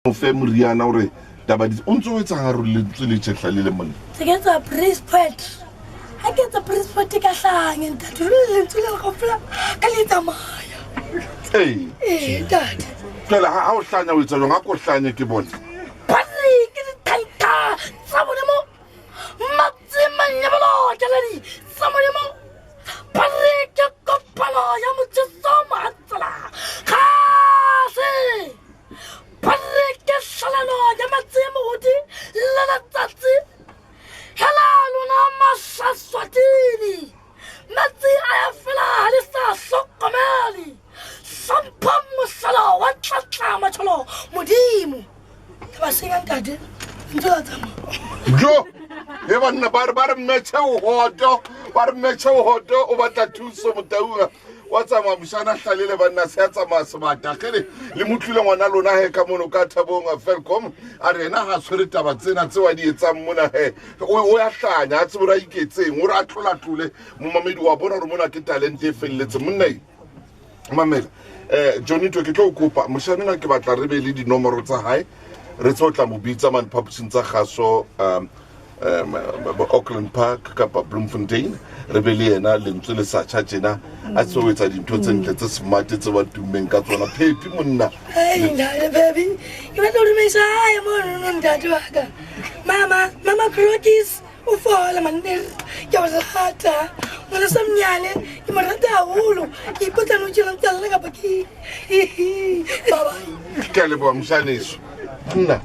Mo fe moriana gore taba di o ntse o etsang a re lentswe le tšhehla le le monna. Se ke etsa praise poet. Ha ke etsa praise poet ka hlanya ntate le lentswe le kaofela ka le tsamaya. Ee. Ee ntate. Jwale ha o hlanya o etsa jwang? Ha ko hlanye ke bone. Phari ke dithantha tsa Modimo. Matsimanyebolo keledi tsa Modimo. Phari ke kopano ya motseso mohatsela. Gase. Phari ke hlalano ya matse mogodi le letsatsi. Hela lona masaswatini. Metsi a ya fela ha le sa hlokomele. Hlomphang mohlala wa tlatla matsholo Modimo. Ke ba senya ntate. Ntse la tsamaya. Jo, e banna ba re ba re mmetšhe o hoto, ba re mmetšhe o hoto o batla thuso motaunga. Wa tsamaya moshana hlalele banna se a tsamaya sebata. Kgele le motlwile ngwana lona he ka mono ka Thabong Felcom a re yena ha tshwere taba tsena tseo a di etsang mona he. O ya hlanya a tsebe hore a iketseng, o re a tlolatlole momamedi wa bona hore mona ke talente e felletseng. Monna e mamela Jonito ke tlo o kopa moshana ke batla re be le dinomoro tsa hae re tse o tla mo bitsa mane phaposing tsa kgaso Auckland Park kapa Bloemfontein re be le yena lentswe le sa tjha tjena a tse o etsa dintho tse ntle tse smart tse ba tummeng ka tsona Phepi monna. Hey, ntate Phepi ke batla ho dumedisa hae mono ntate wa ka. Mama, mama Crokis o fola manne ke o rata. Ngwana sa mnyane ke mo rata haholo. Ke ipotsa no tjena tsalla kapa ke. Bye bye. Ke a leboha moshaneso. Nna.